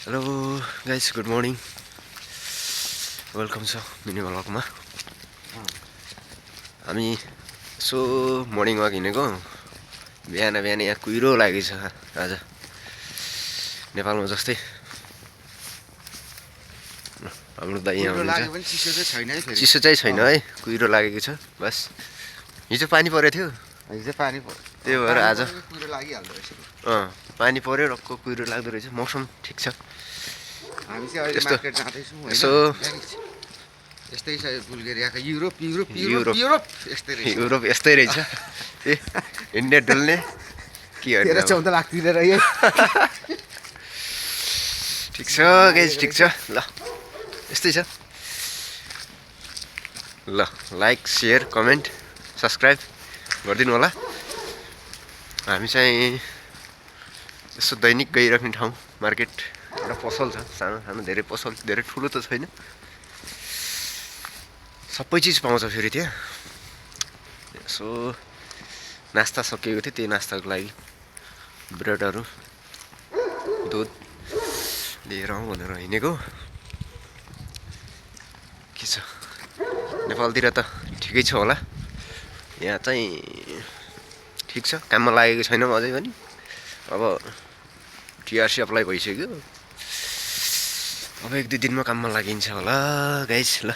Hello guys, good morning, welcome छ mini भ्लगमा। हामी यसो मर्निङ वाक हिँडेको। बिहान बिहान यहाँ कुहिरो लागेको छ आज नेपालमा जस्तै। हाम्रो दाइ यहाँ हुनुहुन्छ। चिसो चाहिँ छैन है, कुहिरो लागेको छ बस। हिजो पानी परेको थियो, त्यही भएर आज पानी पऱ्यो, रक्क कुहिरो लाग्दो रहेछ। मौसम ठिक छ। हामी चाहिँ अहिले मार्केट जाँदैछौँ होइन। यस्तै छ बुल्गेरियाको युरोप यस्तै रहेछ। ए हिँड्ने डुल्ने के 13-14 लाख तिरेर यही ठिक छ गाइस, ठिक छ। ल यस्तै छ। ल लाइक, सेयर, कमेन्ट, सब्सक्राइब गरिदिनु होला। हामी चाहिँ यसो दैनिक गइराख्ने ठाउँ मार्केट। एउटा पसल छ, सानो सानो, धेरै पसल, धेरै ठुलो त छैन। सबै चिज पाउँछ फेरि त्यहाँ। यसो नास्ता सकिएको थियो, त्यही नास्ताको लागि ब्रेडहरू, दुध लिएर आउँ भनेर हिँडेको। के छ, नेपालतिर त ठिकै छ होला। यहाँ चाहिँ ठिक छ, काममा लागेको छैन अझै पनि। अब टिआरसी अप्लाई भइसक्यो, अब 1-2 दिनमा काममा लागिन्छ होला गाइस। ल